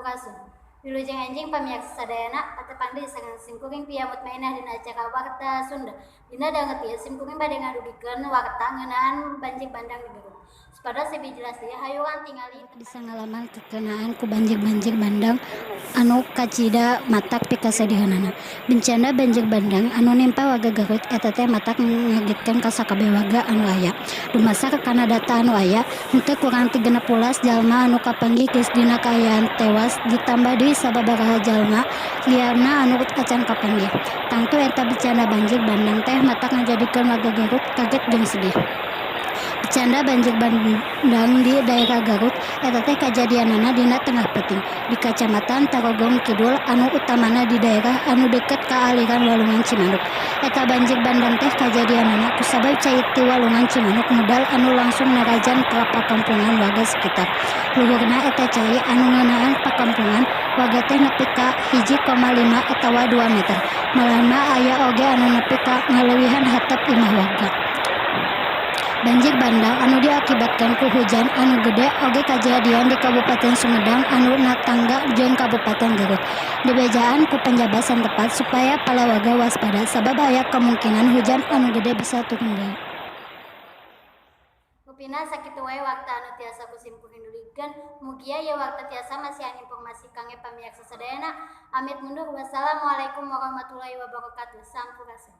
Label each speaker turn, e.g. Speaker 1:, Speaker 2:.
Speaker 1: Sampurasun. Wilujeng enjing pamiarsa sadayana, patepang deui sareng simkuring Pia Mutmainah dina acara Warta Sunda. Dina danget ieu simkuring bade ngadugikeun warta ngeunaan banjir bandang di Garut. Supados lebih jelas deui, hayu urang tingali
Speaker 2: bisa ngalaman kekenaan ku banjir-banjir bandang anu kacida matak pikasedihanana. Bencana banjir bandang anu nimpa warga Garut eta teh matak ngagetkeun ka sakabeh warga anu aya. Dumasar kana data anu aya, henteu kurang ti 16 jalma anu kapanggih geus dina kaayaan tewas, ditambah deui sababaraha jalma liarna anu acan kapanggih. Tangtu eta bencana banjir bandang teh matak ngajadikeun warga Garut kaget jeung sedih. Bencana banjir bandang di daerah Garut eta teh kajadianana dina tengah peuting di Kacamatan Tarogong Kidul, anu utamana di daerah anu deket ka aliran Walungan Cimanuk. Eta banjir bandang teh kajadianana kusabab cai ti Walungan Cimanuk medal anu langsung narajan ka pakampungan warga sekitar. Luhurna eta cai anu ngeunaan pakampungan warga teh nepi ka 1,5 atawa 2 meter. Malahan mah aya oge anu nepi ka ngaleuwihan hatep imah warga. Banjir bandang anu diakibatkan ku hujan anu gede oge kajadian di Kabupaten Sumedang anu natangga jeung Kabupaten Garut. Dibejaan ku penjabat satempat supaya palawarga waspada sabab aya kemungkinan hujan anu gede bisa turun deui.
Speaker 1: Rupina sakitu wae warta anu tiasa ku simkuring dugikeun. Mugia ieu warta tiasa masihan informasi kangge pamiarsa sadayana. Amit mundur. Wassalamualaikum warahmatullahi wabarakatuh. Sampurasun.